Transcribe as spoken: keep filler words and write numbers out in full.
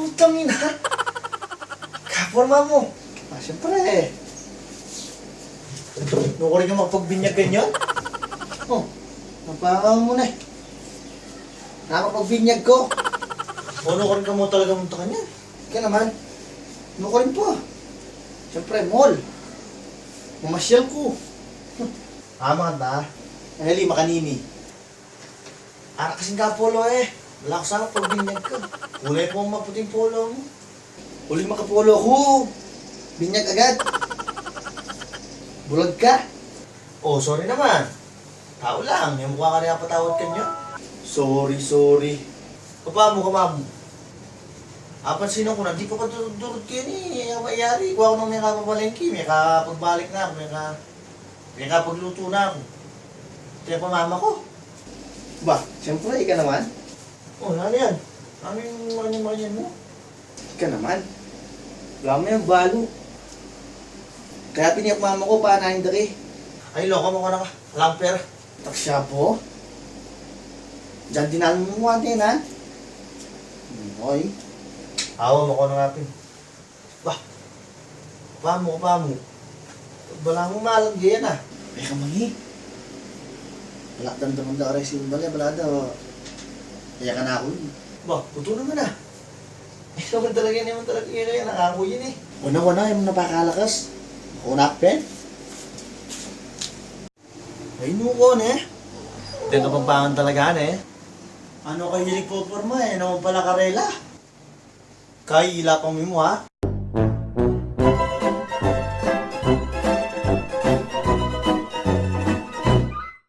Putang ina. Kaporma mu. Ah, siyempre. Nukarin ka makapagbinyag kanyan? Oh, napangaw mu na e. Nakapagbinyag ku. O, nukarin ka mu talaga munta kanyan? Ika naman. Nukarin pa? Siyempre, mall. Mamasyal ku. Tama ka na. Ay, lima kanini. Ara kasing kapolo e. Bala ku sana pagbinyag ka. Kulay pa maputing polo mu. Uli makapolo ku. Binyag agad. Bulag ka. O, sorry naman. Tau lang. E mu kaya patawad kanyan? Sorry, sorry. Kapamu, kapamu. Apansinan ku na, dipa ka durut-durut keni. Mayari, kuwa ku nang mekapapalengke, mekapagbalik na ku, meka- Mekapaglutu na ku. Kaya pa mama ku. Ba, siyempre, ika naman. O, nanu yan? Nanu ing makanyan-makanyan mu? Ika naman. Ala mu yang balu. Kaya piniyak mama ku, panain da ke. Ay, loko mu ka na ka. Ala kang pera. Taksya po. Diyan dinalan mu ate na. Oy. Awa mu ka na nga pin. Bah, kapamu, kapamu. Bala mu malang gaya na. Ay, kamangi. Bala damdaman da aray simbal e, bala da. Kaya ka na aku. Bah, butu naman a. E naman talaga, e naman talaga kaya, kaya na aku yan e. Wana, wana, e mu na pakalakas. Aku na pen. Ay, nuko ne. Deng Kapampangan talaga ne. Ano kayu hilig poporma e? Naman pala karela. Kay ila pa mu ha?